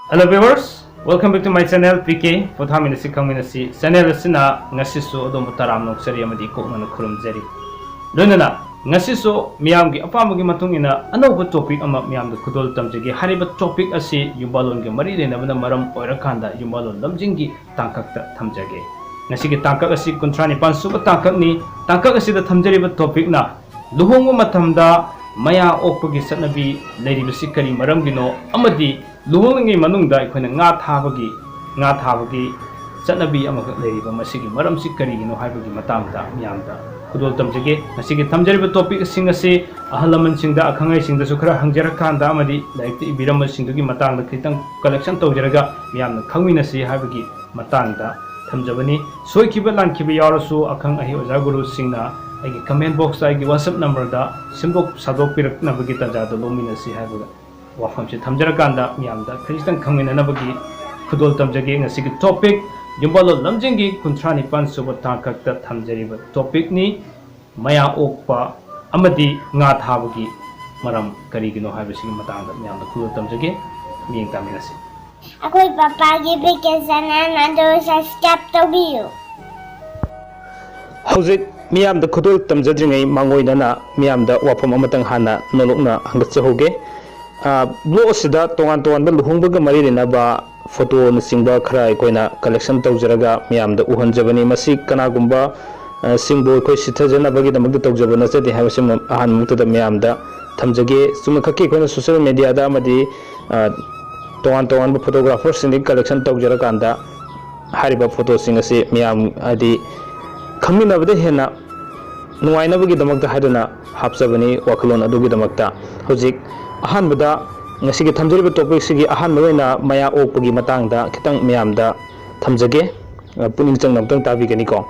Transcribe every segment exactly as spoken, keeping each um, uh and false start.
Hello viewers, welcome back to my channel P K ꯄꯣꯊꯥꯃꯤꯟꯅꯁꯤ ꯈꯪꯃꯤꯟꯅꯁꯤ꯫ Channel ꯑꯁꯤꯅ ꯉꯁꯤꯁꯨ ꯑꯗꯣꯝꯕꯨ ꯇꯔꯥꯝꯅ ꯑꯣꯛꯆꯔꯤ ꯑꯃꯗꯤ ꯀꯣꯛꯅꯅ ꯈꯨꯔꯨꯝꯖꯔꯤ꯫ ꯂꯣꯏꯅꯅ ꯉꯁꯤꯁꯨ ꯃꯤꯌꯥꯝꯒꯤ ꯑꯄꯥꯝꯕꯒꯤ ꯃꯇꯨꯡ ꯏꯟꯅ ꯑꯅꯧꯕ topic ꯑꯃ ꯃꯤꯌꯥꯝꯗ ꯈꯨꯗꯣꯜ ꯇꯝꯖꯒꯦ꯫ ꯍꯥꯏꯔꯤꯕ topic ꯑꯁꯤ ꯌꯨꯝꯕꯥꯂꯣꯟꯒꯤ ꯃꯔꯤ ꯂꯩꯅꯕꯅ ꯃꯔꯝ ꯑꯣꯏꯔꯀꯥꯟꯗ ꯌꯨꯝꯕꯥꯂꯣꯟ ꯂꯝꯖꯤꯡꯒꯤ ꯇꯥꯡꯀꯛꯇ ꯊꯝꯖꯒꯦ꯫ ꯉꯁꯤꯒꯤ ꯇꯥꯡꯀꯛ ꯑꯁꯤ ꯀꯨꯟꯊ꯭ꯔꯥ ꯅꯤꯄꯥꯟ ꯁꯨꯕ ꯇꯥꯡꯀꯛꯅꯤ꯫ ꯇꯥꯡꯀꯛ ꯑꯁꯤꯗ ꯊꯝꯖꯔꯤꯕ topicꯅ ꯂꯨꯍꯣꯡꯕ ꯃꯇꯝꯗ ꯃꯌꯥ ꯑꯣꯛꯄꯒꯤ ꯆꯠꯅꯕꯤ ꯂꯩꯔꯤꯕꯁꯤ ꯀꯔꯤ ꯃꯔꯝꯒꯤꯅꯣ ꯑꯃꯗꯤ ꯂꯨꯍꯣꯡꯂꯤꯉꯩ ꯃꯅꯨꯡꯗ ꯑꯩꯈꯣꯏꯅ ꯉꯥ ꯊꯥꯕꯒꯤ, ꯉꯥ ꯊꯥꯕꯒꯤ ꯆꯠꯅꯕꯤ ꯑꯃꯈꯛ ꯂꯩꯔꯤꯕ ꯃꯁꯤꯒꯤ ꯃꯔꯝꯁꯤ ꯀꯔꯤꯒꯤꯅꯣ ꯍꯥꯏꯕꯒꯤ ꯃꯇꯥꯡꯗ ꯃꯤꯌꯥꯝꯗ ꯈꯨꯗꯣꯜ ꯇꯝꯖꯒꯦ꯫ ꯉꯁꯤꯒꯤ ꯊꯝꯖꯔꯤꯕ topicꯁꯤꯡ ꯑꯁꯤ ꯑꯍꯜ ꯂꯃꯟꯁꯤꯡꯗ, ꯑꯈꯪ ꯑꯍꯩꯁꯤꯡꯗꯁꯨ ꯈꯔ ꯍꯪꯖꯔꯀꯥꯟꯗ ꯑꯃꯗꯤ ꯂꯥꯏꯔꯤꯛꯇ ꯏꯕꯤꯔꯝꯕꯁꯤꯡꯗꯨꯒꯤ ꯃꯇꯥꯡꯗ ꯈꯤꯇꯪ collection ꯇꯧꯖꯔꯒ ꯃꯤꯌꯥꯝꯅ ꯈꯪꯃꯤꯟꯅꯁꯤ ꯍꯥꯏꯕꯒꯤ ꯃꯇꯥꯡꯗ ꯊꯝꯖꯕꯅꯤ꯫ ꯁꯣꯏꯈꯤꯕ ꯂꯥꯟꯈꯤꯕ ꯌꯥꯎꯔꯁꯨ ꯑꯈꯪ ꯑꯍꯩ ꯑꯣꯖꯥ ꯒꯨꯔꯨꯁꯤꯡꯅ ꯑꯩꯒꯤ comment boxꯇ ꯑꯩꯒꯤ WhatsApp numberꯗ ꯁꯦꯝꯗꯣꯛ ꯁꯥꯗꯣꯛꯄꯤꯔꯛꯅꯕꯒꯤ ꯇꯥꯟꯖꯥꯗꯨ ꯂꯧꯃꯤꯟꯅꯁꯤ ꯍꯥꯏꯕꯒ ꯋꯥꯐꯝꯁꯤ ꯊꯝꯖꯔꯀꯥꯟꯗ ꯃꯤꯌꯥꯝꯗ ꯈꯖꯤꯛꯇꯪ ꯈꯪꯃꯤꯟꯅꯅꯕꯒꯤ ꯈꯨꯗꯣꯜ ꯇꯝꯖꯒꯦ꯫ ꯉꯁꯤꯒꯤ topic ꯌꯨꯝꯕꯥꯂꯣꯟ ꯂꯝꯖꯤꯡꯒꯤ ꯀꯨꯟꯊ꯭ꯔꯥ ꯅꯤꯄꯥꯟ ꯁꯨꯕ ꯇꯥꯡꯀꯛꯇ ꯊꯝꯖꯔꯤꯕ topicꯅꯤ꯫ ꯃꯌꯥ ꯑꯣꯛꯄ ꯑꯃꯗꯤ ꯉꯥ ꯊꯥꯕꯒꯤ ꯃꯔꯝ ꯀꯔꯤꯒꯤꯅꯣ ꯍꯥꯏꯕꯁꯤꯒꯤ ꯃꯇꯥꯡꯗ ꯃꯌꯥꯝꯗ ꯈꯨꯗꯣꯜ ꯇꯝꯖꯒꯦ꯫ ꯃꯤꯠꯌꯦꯡ ꯇꯥꯃꯤꯟꯅꯁꯤ꯫ ꯑꯩꯈꯣꯏ ꯄꯄꯥꯒꯤ P K channel ꯑꯗꯨ subscribe ꯇꯧꯕꯤꯌꯨ꯫ ꯍꯧꯖꯤꯛ ꯃꯤꯌꯥꯝꯗ ꯈꯨꯗꯣꯜ ꯇꯝꯖꯗ꯭ꯔꯤꯉꯩ ꯃꯥꯡꯑꯣꯏꯅꯅ ꯃꯤꯌꯥꯝꯗ ꯋꯥꯐꯝ ꯑꯃꯇꯪ ꯍꯥꯟꯅ ꯅꯣꯂꯨꯛꯅ ꯍꯪꯒꯠꯆꯍꯧꯒꯦ꯫ ꯑ, blog ꯑꯁꯤꯗ ꯇꯣꯉꯥꯟ ꯇꯣꯉꯥꯟꯕ ꯂꯨꯍꯣꯡꯕꯒ ꯃꯔꯤ ꯂꯩꯅꯕ photoꯅꯆꯤꯡꯕ ꯈꯔ ꯑꯩꯈꯣꯏꯅ collection ꯇꯧꯖꯔꯒ ꯃꯤꯌꯥꯝꯗ ꯎꯍꯟꯖꯕꯅꯤ꯫ ꯃꯁꯤ ꯀꯅꯥꯒꯨꯝꯕ, ꯑ, ꯁꯤꯡꯕꯨ ꯑꯩꯈꯣꯏ ꯁꯤꯊꯖꯅꯕꯒꯤꯗꯃꯛꯇ ꯇꯧꯖꯕ ꯅꯠꯆꯗꯦ ꯍꯥꯏꯕꯁꯤꯃ ꯑꯍꯥꯟꯕꯃꯛꯇꯗ ꯃꯤꯌꯥꯝꯗ ꯊꯝꯖꯒꯦ꯫ ꯆꯨꯝꯅꯈꯛꯀꯤ ꯑꯩꯈꯣꯏꯅ social mediaꯗ ꯑꯃꯗꯤ, ꯑ, ꯇꯣꯉꯥꯟ ꯇꯣꯉꯥꯟꯕ photographerꯁꯤꯡꯗꯒꯤ collection ꯇꯧꯖꯔꯀꯥꯟꯗ ꯍꯥꯏꯔꯤꯕ photoꯁꯤꯡ ꯑꯁꯤ ꯃꯤꯌꯥꯝ ꯍꯥꯏꯗꯤ ꯈꯪꯃꯤꯟꯅꯕꯗ ꯍꯦꯟꯅ ꯅꯨꯡꯉꯥꯏꯅꯕꯒꯤꯗꯃꯛꯇ ꯍꯥꯏꯗꯨꯅ ꯍꯥꯞꯆꯕꯅꯤ ꯋꯥꯈꯜꯂꯣꯟ ꯑꯗꯨꯒꯤꯗꯃꯛꯇ꯫ ꯍꯧꯖꯤꯛ ꯑꯍꯥꯟꯕꯗ ꯉꯁꯤꯒꯤ ꯊꯝꯖꯔꯤꯕ topicꯁꯤꯒꯤ ꯑꯍꯥꯟꯕ ꯑꯣꯏꯅ ꯃꯌꯥ ꯑꯣꯛꯄꯒꯤ ꯃꯇꯥꯡꯗ ꯈꯤꯇꯪ ꯃꯌꯥꯝꯗ ꯊꯝꯖꯒꯦ꯫ ꯑ, ꯄꯨꯛꯅꯤꯡ ꯆꯪꯅ ꯑꯃꯨꯛꯇꯪ ꯇꯥꯕꯤꯒꯅꯤꯀꯣ꯫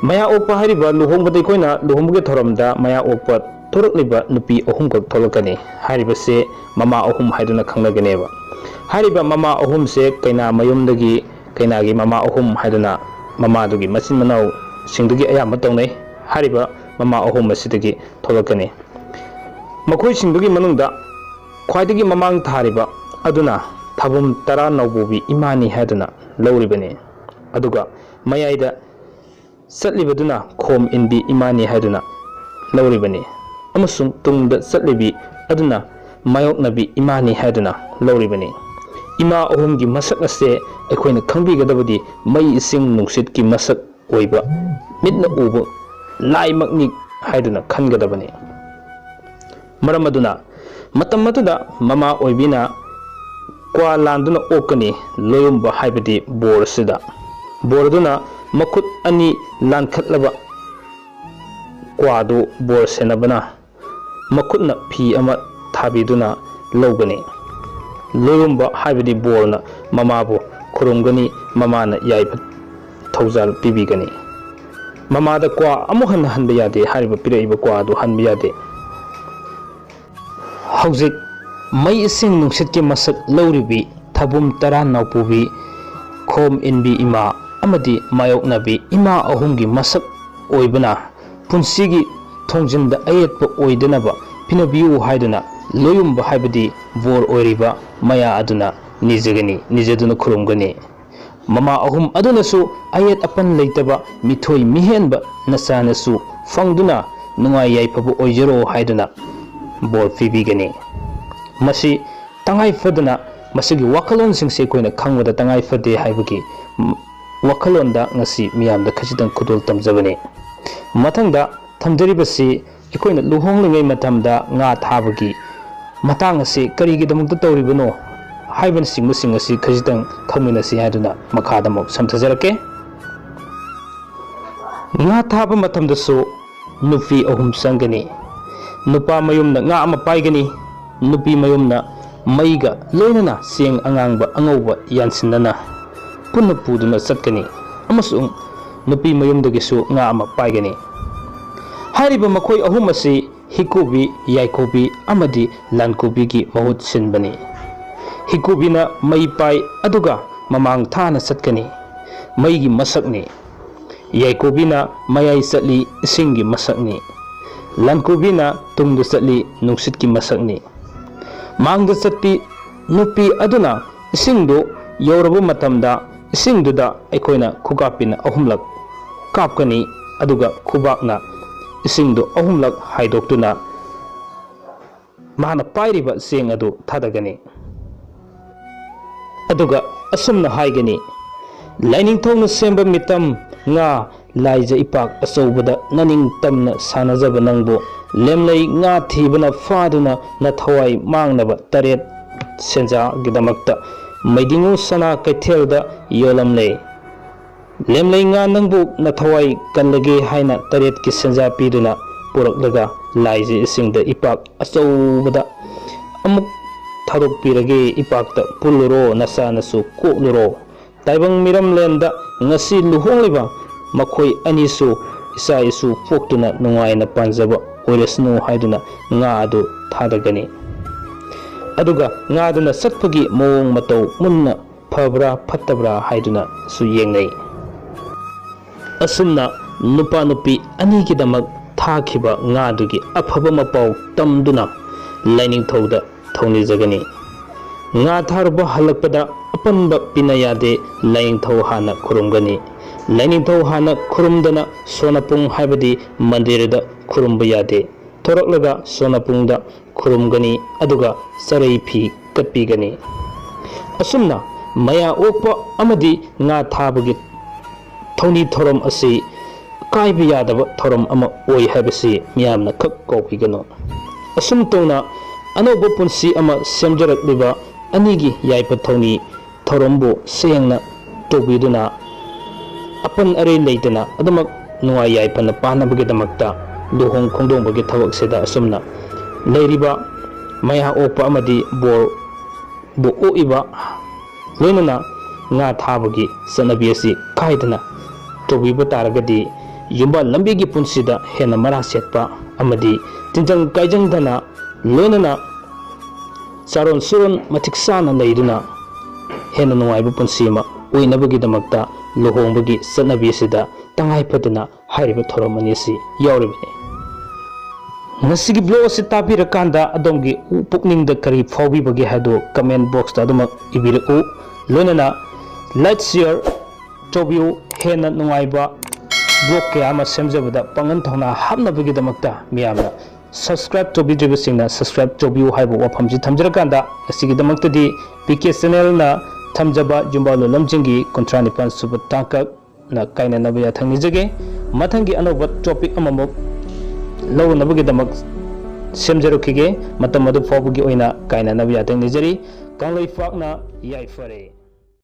ꯃꯌꯥ ꯑꯣꯛꯄ ꯍꯥꯏꯔꯤꯕ ꯂꯨꯍꯣꯡꯕꯗ ꯑꯩꯈꯣꯏꯅ ꯂꯨꯍꯣꯡꯕꯒꯤ ꯊꯧꯔꯝꯗ ꯃꯌꯥ ꯑꯣꯛꯄ ꯊꯣꯔꯛꯂꯤꯕ ꯅꯨꯄꯤ ꯑꯍꯨꯝꯈꯛ ꯊꯣꯛꯂꯛꯀꯅꯤ꯫ ꯍꯥꯏꯔꯤꯕꯁꯦ ꯃꯃꯥ ꯑꯍꯨꯝ ꯍꯥꯏꯗꯨꯅ ꯈꯪꯅꯒꯅꯦꯕ꯫ ꯍꯥꯏꯔꯤꯕ ꯃꯃꯥ ꯑꯍꯨꯝꯁꯦ ꯀꯩꯅꯥ ꯃꯌꯨꯝꯗꯒꯤ ꯀꯩꯅꯥꯒꯤ ꯃꯃꯥ ꯑꯍꯨꯝ ꯍꯥꯏꯗꯨꯅ ꯃꯃꯥꯗꯨꯒꯤ ꯃꯆꯤꯟ ꯃꯅꯥꯎꯁꯤꯡꯗꯨꯒꯤ ꯑꯌꯥꯝꯕ ꯇꯧꯅꯩ꯫ ꯍꯥꯏꯔꯤꯕ ꯃꯃꯥ ꯑꯍꯨꯝ ꯑꯁꯤꯗꯒꯤ ꯊꯣꯛꯂꯛꯀꯅꯤ꯫ ꯃꯈꯣꯏꯁꯤꯡꯗꯨꯒꯤ ꯃꯅꯨꯡꯗ ꯈ꯭ꯋꯥꯏꯗꯒꯤ ꯃꯃꯥꯡ ꯊꯥꯔꯤꯕ ꯑꯗꯨꯅ ꯊꯥꯕꯨꯝ ꯇꯔꯥ ꯅꯥꯎꯄꯨꯕꯤ ꯏꯃꯥꯅꯤ ꯍꯥꯏꯗꯨꯅ ꯂꯧꯔꯤꯕꯅꯤ꯫ ꯑꯗꯨꯒ ꯃꯌꯥꯏꯗ ꯆꯠꯂꯤꯕꯗꯨꯅ ꯈꯣꯝ ꯏꯟꯕꯤ ꯏꯃꯥꯅꯤ ꯍꯥꯏꯗꯨꯅ ꯂꯧꯔꯤꯕꯅꯤ꯫ ꯑꯃꯁꯨꯡ ꯇꯨꯡꯗ ꯆꯠꯂꯤꯕꯤ ꯑꯗꯨꯅ ꯃꯥꯌꯣꯛꯅꯕꯤ ꯏꯃꯥꯅꯤ ꯍꯥꯏꯗꯨꯅ ꯂꯧꯔꯤꯕꯅꯤ꯫ ꯏꯃꯥ ꯑꯍꯨꯝꯒꯤ ꯃꯁꯛ ꯑꯁꯦ ꯑꯩꯈꯣꯏꯅ ꯈꯪꯕꯤꯒꯗꯕꯗꯤ ꯃꯩ, ꯏꯁꯤꯡ, ꯅꯨꯡꯁꯤꯠꯀꯤ ꯃꯁꯛ ꯑꯣꯏꯕ, ꯃꯤꯠꯅ ꯎꯕ ꯂꯥꯏꯃꯛꯅꯤ ꯍꯥꯏꯗꯨꯅ ꯈꯟꯒꯗꯕꯅꯤ꯫ ꯃꯔꯝ ꯑꯗꯨꯅ ꯃꯇꯝ ꯑꯗꯨꯗ ꯃꯃꯥ ꯑꯣꯏꯕꯤꯅ ꯀ꯭ꯋꯥ ꯂꯥꯟꯗꯨꯅ ꯑꯣꯛꯀꯅꯤ꯫ ꯂꯣꯌꯨꯝꯕ ꯍꯥꯏꯕꯗꯤ ꯕꯣꯔꯁꯤꯗ꯫ ꯕꯣꯔꯗꯨꯅ ꯃꯈꯨꯠ ꯑꯅꯤ ꯂꯥꯟꯈꯠꯂꯕ ꯀ꯭ꯋꯥꯗꯨ ꯕꯣꯔ ꯁꯦꯟꯅꯕꯅ ꯃꯈꯨꯠꯅ ꯐꯤ ꯑꯃ ꯊꯥꯕꯤꯗꯨꯅ ꯂꯧꯒꯅꯤ꯫ ꯂꯣꯌꯨꯝꯕ ꯍꯥꯏꯕꯗꯤ ꯕꯣꯔꯅ ꯃꯃꯥꯕꯨ ꯈꯨꯔꯨꯝꯒꯅꯤ, ꯃꯃꯥꯅ ꯌꯥꯏꯐ ꯊꯧꯖꯥꯜ ꯄꯤꯕꯤꯒꯅꯤ꯫ ꯃꯃꯥꯗ ꯀ꯭ꯋꯥ ꯑꯃꯨꯛ ꯍꯟꯅ ꯍꯟꯕ ꯌꯥꯗꯦ, ꯍꯥꯏꯔꯤꯕ ꯄꯤꯔꯛꯏꯕ ꯀ꯭ꯋꯥ ꯑꯗꯨ ꯍꯟꯕ ꯌꯥꯗꯦ꯫ ꯍꯧꯖꯤꯛ ꯃꯩ, ꯏꯁꯤꯡ, ꯅꯨꯡꯁꯤꯠꯀꯤ ꯃꯁꯛ ꯂꯧꯔꯤꯕꯤ ꯊꯥꯕꯨꯝ ꯇꯔꯥ ꯅꯥꯎꯄꯨꯕꯤ, ꯈꯣꯝ ꯏꯟꯕꯤ ꯏꯃꯥ ꯑꯃꯗꯤ ꯃꯥꯌꯣꯛꯅꯕꯤ ꯏꯃꯥ ꯑꯍꯨꯝꯒꯤ ꯃꯁꯛ ꯑꯣꯏꯕꯅ ꯄꯨꯟꯁꯤꯒꯤ ꯊꯣꯡꯖꯤꯟꯗ ꯑꯌꯦꯠꯄ ꯑꯣꯏꯗꯅꯕ ꯄꯤꯅꯕꯤꯌꯨ ꯍꯥꯏꯗꯨꯅ ꯂꯣꯌꯨꯝꯕ ꯍꯥꯏꯕꯗꯤ ꯕꯣꯔ ꯑꯣꯏꯔꯤꯕ ꯃꯌꯥ ꯑꯗꯨꯅ ꯅꯤꯖꯒꯅꯤ, ꯅꯤꯖꯗꯨꯅ ꯈꯨꯔꯨꯝꯒꯅꯤ꯫ ꯃꯃꯥ ꯑꯍꯨꯝ ꯑꯗꯨꯅꯁꯨ ꯑꯌꯦꯠ ꯑꯄꯟ ꯂꯩꯇꯕ ꯃꯤꯊꯣꯏ ꯃꯤꯍꯦꯟꯕ ꯅꯆꯥꯅꯁꯨ ꯐꯪꯗꯨꯅ ꯅꯨꯡꯉꯥꯏ ꯌꯥꯏꯐꯕ ꯑꯣꯏꯖꯔꯣ ꯍꯥꯏꯗꯨꯅ ꯕꯣꯔ ꯄꯤꯕꯤꯒꯅꯤ꯫ ꯃꯁꯤ ꯇꯉꯥꯏ ꯐꯗꯅ ꯃꯁꯤꯒꯤ ꯋꯥꯈꯜꯂꯣꯟꯁꯤꯡꯁꯤ ꯑꯩꯈꯣꯏꯅ ꯈꯪꯕꯗ ꯇꯉꯥꯏ ꯐꯗꯦ ꯍꯥꯏꯕꯒꯤ ꯋꯥꯈꯜꯂꯣꯟꯗ ꯉꯁꯤ ꯃꯤꯌꯥꯝꯗ ꯈꯖꯤꯛꯇꯪ ꯈꯨꯗꯣꯜ ꯇꯝꯖꯕꯅꯤ꯫ ꯃꯊꯪꯗ ꯊꯝꯖꯔꯤꯕꯁꯤ ꯑꯩꯈꯣꯏꯅ ꯂꯨꯍꯣꯡꯂꯤꯉꯩ ꯃꯇꯝꯗ ꯉꯥ ꯊꯥꯕꯒꯤ ꯃꯇꯥꯡ ꯑꯁꯤ ꯀꯔꯤꯒꯤꯗꯃꯛꯇ ꯇꯧꯔꯤꯕꯅꯣ ꯍꯥꯏꯕꯅꯆꯤꯡꯕꯁꯤꯡ ꯑꯁꯤ ꯈꯖꯤꯛꯇꯪ ꯈꯪꯃꯤꯟꯅꯁꯤ ꯍꯥꯏꯗꯨꯅ ꯃꯈꯥꯗ ꯑꯃꯨꯛ ꯁꯝꯊꯖꯔꯛꯀꯦ꯫ ꯉꯥ ꯊꯥꯕ ꯃꯇꯝꯗꯁꯨ ꯅꯨꯄꯤ ꯑꯍꯨꯝ ꯆꯪꯒꯅꯤ꯫ ꯅꯨꯄꯥ ꯃꯌꯨꯝꯅ ꯉꯥ ꯑꯃ ꯄꯥꯏꯒꯅꯤ, ꯅꯨꯄꯤ ꯃꯌꯨꯝꯅ ꯃꯩꯒ ꯂꯣꯏꯅꯅ ꯆꯦꯡ ꯑꯉꯥꯡꯕ ꯑꯉꯧꯕ ꯌꯥꯟꯁꯤꯟꯅꯅ ꯄꯨꯟꯅ ꯄꯨꯗꯨꯅ ꯆꯠꯀꯅꯤ ꯑꯃꯁꯨꯡ ꯅꯨꯄꯤ ꯃꯌꯨꯝꯗꯒꯤꯁꯨ ꯉꯥ ꯑꯃ ꯄꯥꯏꯒꯅꯤ꯫ ꯍꯥꯏꯔꯤꯕ ꯃꯈꯣꯏ ꯑꯍꯨꯝ ꯑꯁꯤ ꯍꯤꯀꯨꯕꯤ, ꯌꯥꯏꯀꯨꯕꯤ ꯑꯃꯗꯤ ꯂꯥꯟꯀꯨꯕꯤꯒꯤ ꯃꯍꯨꯠ ꯁꯤꯟꯕꯅꯤ꯫ ꯍꯤꯀꯨꯕꯤꯅ ꯃꯩ ꯄꯥꯏ ꯑꯗꯨꯒ ꯃꯃꯥꯡ ꯊꯥꯅ ꯆꯠꯀꯅꯤ꯫ ꯃꯩꯒꯤ ꯃꯁꯛꯅꯤ꯫ ꯌꯥꯏꯀꯨꯕꯤꯅ ꯃꯌꯥꯏ ꯆꯠꯂꯤ, ꯏꯁꯤꯡꯒꯤ ꯃꯁꯛꯅꯤ꯫ ꯂꯥꯟꯀꯨꯕꯤꯅ ꯇꯨꯡꯗ ꯆꯠꯂꯤ, ꯅꯨꯡꯁꯤꯠꯀꯤ ꯃꯁꯛꯅꯤ꯫ ꯃꯥꯡꯗ ꯆꯠꯄꯤ ꯅꯨꯄꯤ ꯑꯗꯨꯅ ꯏꯁꯤꯡꯗꯨ ꯌꯧꯔꯕ ꯃꯇꯝꯗ, ꯏꯁꯤꯡꯗꯨꯗ ꯑꯩꯈꯣꯏꯅ ꯈꯨꯀꯥꯞꯄꯤꯅ ꯑꯍꯨꯝꯂꯛ ꯀꯥꯞꯀꯅꯤ, ꯑꯗꯨꯒ ꯈꯨꯕꯥꯛꯅ ꯏꯁꯤꯡꯗꯨ ꯑꯍꯨꯝꯂꯛ ꯍꯥꯏꯗꯣꯛꯇꯨꯅ ꯃꯥꯅ ꯄꯥꯏꯔꯤꯕ ꯆꯦꯡ ꯑꯗꯨ ꯊꯥꯗꯒꯅꯤ꯫ ꯑꯗꯨꯒ ꯑꯁꯨꯝꯅ ꯍꯥꯏꯒꯅꯤ, "ꯂꯥꯏꯅꯤꯡꯊꯧꯅ ꯁꯦꯝꯕ ꯃꯤꯇꯝ ꯉꯥ, ꯂꯥꯏꯖ ꯏꯄꯥꯛ ꯑꯆꯧꯕꯗ ꯅꯅꯤꯡ ꯇꯝꯅ ꯁꯥꯟꯅꯖꯕ ꯅꯪꯕꯨ ꯂꯦꯝꯂꯩ ꯉꯥ ꯊꯤꯕꯅ ꯐꯥꯗꯨꯅ ꯅꯊꯋꯥꯏ ꯃꯥꯡꯅꯕ ꯇꯔꯦꯠ ꯁꯦꯟꯖꯥꯒꯤꯗꯃꯛꯇ ꯃꯩꯗꯤꯡꯉꯨ ꯁꯅꯥ ꯀꯩꯊꯦꯜꯗ ꯌꯣꯜꯂꯝꯂꯦ꯫ ꯂꯦꯝꯂꯩ ꯉꯥ ꯅꯪꯕꯨ ꯅꯊꯋꯥꯏ ꯀꯜꯂꯒꯦ ꯍꯥꯏꯅ ꯇꯔꯦꯠꯀꯤ ꯁꯦꯟꯖꯥ ꯄꯤꯗꯨꯅ ꯄꯨꯔꯛꯂꯒ ꯂꯥꯏꯖ ꯏꯁꯤꯡꯗ ꯏꯄꯥꯛ ꯑꯆꯧꯕꯗ ꯑꯃꯨꯛ ꯊꯥꯗꯣꯛꯄꯤꯔꯒꯦ, ꯏꯄꯥꯛꯇ ꯄꯨꯜꯂꯨꯔꯣ, ꯅꯆꯥꯅꯁꯨ ꯀꯣꯛꯂꯨꯔꯣ꯫ ꯇꯥꯏꯕꯪ ꯃꯤꯔꯝꯂꯦꯟꯗ ꯉꯁꯤ ꯂꯨꯍꯣꯡꯂꯤꯕ ꯃꯈꯣꯏ ꯑꯅꯤꯁꯨ ꯏꯆꯥ ꯏꯁꯨ ꯄꯣꯛꯇꯨꯅ ꯅꯨꯡꯉꯥꯏꯅ ꯄꯥꯟꯖꯕ ꯑꯣꯏꯔꯁꯅꯨ" ꯍꯥꯏꯗꯨꯅ ꯉꯥ ꯑꯗꯨ ꯊꯥꯗꯒꯅꯤ꯫ ꯑꯗꯨꯒ ꯉꯥꯗꯨꯅ ꯆꯠꯄꯒꯤ ꯃꯑꯣꯡ ꯃꯇꯧ ꯃꯨꯟꯅ ꯐꯕ꯭ꯔꯥ ꯐꯠꯇꯕ꯭ꯔꯥ ꯍꯥꯏꯗꯨꯅꯁꯨ ꯌꯦꯡꯅꯩ꯫ ꯑꯁꯨꯝꯅ ꯅꯨꯄꯥ ꯅꯨꯄꯤ ꯑꯅꯤꯒꯤꯗꯃꯛ ꯊꯥꯈꯤꯕ ꯉꯥꯗꯨꯒꯤ ꯑꯐꯕ ꯃꯄꯥꯎ ꯇꯝꯗꯨꯅ ꯂꯥꯏꯅꯤꯡꯊꯧꯗ ꯊꯧꯅꯤꯖꯒꯅꯤ꯫ ꯉꯥ ꯊꯥꯔꯨꯕ ꯍꯜꯂꯛꯄꯗ ꯑꯄꯟꯕ ꯄꯤꯅ ꯌꯥꯗꯦ, ꯂꯥꯏꯅꯤꯡꯊꯧ ꯍꯥꯟꯅ ꯈꯨꯔꯨꯝꯒꯅꯤ꯫ ꯂꯥꯏꯅꯤꯡꯊꯧ ꯍꯥꯟꯅ ꯈꯨꯔꯨꯝꯗꯅ ꯁꯣꯅꯄꯨꯡ ꯍꯥꯏꯕꯗꯤ ꯃꯟꯗꯤꯔꯗ ꯈꯨꯔꯨꯝꯕ ꯌꯥꯗꯦ꯫ ꯊꯣꯔꯛꯂꯒ ꯁꯣꯅꯄꯨꯡꯗ ꯈꯨꯔꯨꯝꯒꯅꯤ, ꯑꯗꯨꯒ ꯆꯔꯩ ꯐꯤ ꯀꯠꯄꯤꯒꯅꯤ꯫ ꯑꯁꯨꯝꯅ ꯃꯌꯥ ꯑꯣꯛꯄ ꯑꯃꯗꯤ ꯉꯥ ꯊꯥꯕꯒꯤ ꯊꯧꯅꯤ ꯊꯧꯔꯝ ꯑꯁꯤ ꯀꯥꯏꯕ ꯌꯥꯗꯕ ꯊꯧꯔꯝ ꯑꯃ ꯑꯣꯏ ꯍꯥꯏꯕꯁꯤ ꯃꯤꯌꯥꯝꯅ ꯈꯛ ꯀꯥꯎꯕꯤꯒꯅꯨ꯫ ꯑꯁꯨꯝ ꯇꯧꯅ ꯑꯅꯧꯕ ꯄꯨꯟꯁꯤ ꯑꯃ ꯁꯦꯝꯖꯔꯛꯂꯤꯕ ꯑꯅꯤꯒꯤ ꯌꯥꯏꯐ ꯊꯧꯅꯤ ꯊꯧꯔꯝꯕꯨ ꯁꯦꯡꯅ ꯇꯧꯕꯤꯗꯨꯅ ꯑꯄꯟ ꯑꯔꯩ ꯂꯩꯇꯅ ꯑꯗꯨꯃꯛ ꯅꯨꯡꯉꯥꯏ ꯌꯥꯏꯐꯅ ꯄꯥꯟꯅꯕꯒꯤꯗꯃꯛꯇ ꯂꯨꯍꯣꯡ ꯈꯣꯡꯗꯣꯡꯕꯒꯤ ꯊꯕꯛꯁꯤꯗ ꯑꯁꯨꯝꯅ ꯂꯩꯔꯤꯕ ꯃꯌꯥ ꯑꯣꯛꯄ ꯑꯃꯗꯤ ꯕꯣꯔꯕꯨ ꯑꯣꯛꯏꯕ ꯂꯣꯏꯅꯅ ꯉꯥ ꯊꯥꯕꯒꯤ ꯆꯠꯅꯕꯤ ꯑꯁꯤ ꯀꯥꯏꯗꯅ ꯇꯧꯕꯤꯕ ꯇꯥꯔꯒꯗꯤ ꯌꯨꯝꯕꯥꯜ ꯂꯝꯕꯤꯒꯤ ꯄꯨꯟꯁꯤꯗ ꯍꯦꯟꯅ ꯃꯔꯥ ꯁꯦꯠꯄ ꯑꯃꯗꯤ ꯇꯤꯟꯖꯪ ꯀꯥꯏꯖꯪꯗꯅ ꯂꯣꯏꯅꯅ ꯆꯥꯔꯣꯟ ꯁꯨꯔꯣꯟ ꯃꯇꯤꯛ ꯆꯥꯅ ꯂꯩꯗꯨꯅ ꯍꯦꯟꯅ ꯅꯨꯡꯉꯥꯏꯕ ꯄꯨꯟꯁꯤ ꯑꯃ ꯑꯣꯏꯅꯕꯒꯤꯗꯃꯛꯇ ꯂꯨꯍꯣꯡꯕꯒꯤ ꯆꯠꯅꯕꯤ ꯑꯁꯤꯗ ꯇꯉꯥꯏ ꯐꯗꯅ ꯍꯥꯏꯔꯤꯕ ꯊꯧꯔꯝ ꯑꯅꯤ ꯑꯁꯤ ꯌꯥꯎꯔꯤꯕꯅꯤ꯫ ꯉꯁꯤꯒꯤ ꯕ꯭ꯂꯣꯒ ꯑꯁꯤ ꯇꯥꯕꯤꯔꯀꯥꯟꯗ ꯑꯗꯣꯝꯒꯤ ꯄꯨꯛꯅꯤꯡꯗ ꯀꯔꯤ ꯐꯥꯎꯕꯤꯕꯒꯦ ꯍꯥꯏꯗꯨ ꯀꯃꯦꯟ ꯕꯣꯛꯁꯇ ꯑꯗꯨꯃꯛ ꯏꯕꯤꯔꯛꯎ꯫ ꯂꯣꯏꯅꯅ ꯂꯥꯏꯛ ꯁꯤꯌꯔ ꯇꯧꯕꯤꯌꯨ꯫ ꯍꯦꯟꯅ ꯅꯨꯡꯉꯥꯏꯕ ꯕ꯭ꯂꯣꯒ ꯀꯌꯥ ꯑꯃ ꯁꯦꯝꯖꯕꯗ ꯄꯥꯡꯒꯜ ꯊꯧꯅꯥ ꯍꯥꯞꯅꯕꯒꯤꯗꯃꯛꯇ ꯃꯤꯌꯥꯝꯅ ꯁꯕꯁꯀ꯭ꯔꯥꯏꯕ ꯇꯧꯕꯤꯗ꯭ꯔꯤꯕꯁꯤꯡꯅ ꯁꯕꯁꯀ꯭ꯔꯥꯏꯕ ꯇꯧꯕꯤꯌꯨ ꯍꯥꯏꯕ ꯋꯥꯐꯝꯁꯤ ꯊꯝꯖꯔꯀꯥꯟꯗ, ꯉꯁꯤꯒꯤꯗꯃꯛꯇꯗꯤ ꯄꯤ ꯀꯦ ꯆꯦꯅꯦꯜꯅ ꯊꯝꯖꯕ ꯌꯨꯝꯕꯥ ꯂꯣꯂꯝꯁꯤꯡꯒꯤ ꯀꯨꯟꯊ꯭ꯔꯥ ꯅꯤꯄꯥꯟ ꯁꯨꯕ ꯇꯥꯡꯀꯛ ꯅ ꯀꯥꯏꯅꯅꯕ ꯌꯥꯊꯪ ꯅꯤꯖꯒꯦ꯫ ꯃꯊꯪꯒꯤ ꯑꯅꯧꯕ ꯇꯣꯄꯤꯛ ꯑꯃꯃꯨꯛ ꯂꯧꯅꯕꯒꯤꯗꯃꯛ ꯁꯦꯝꯖꯔꯛꯈꯤꯒꯦ꯫ ꯃꯇꯝ ꯑꯗꯨ ꯐꯥꯎꯕꯒꯤ ꯑꯣꯏꯅ ꯀꯥꯏꯅꯅꯕ ꯌꯥꯊꯪ ꯅꯤꯖꯔꯤ꯫ ꯀꯪꯂꯩꯄꯥꯛꯅ ꯌꯥꯏꯐꯔꯦ꯫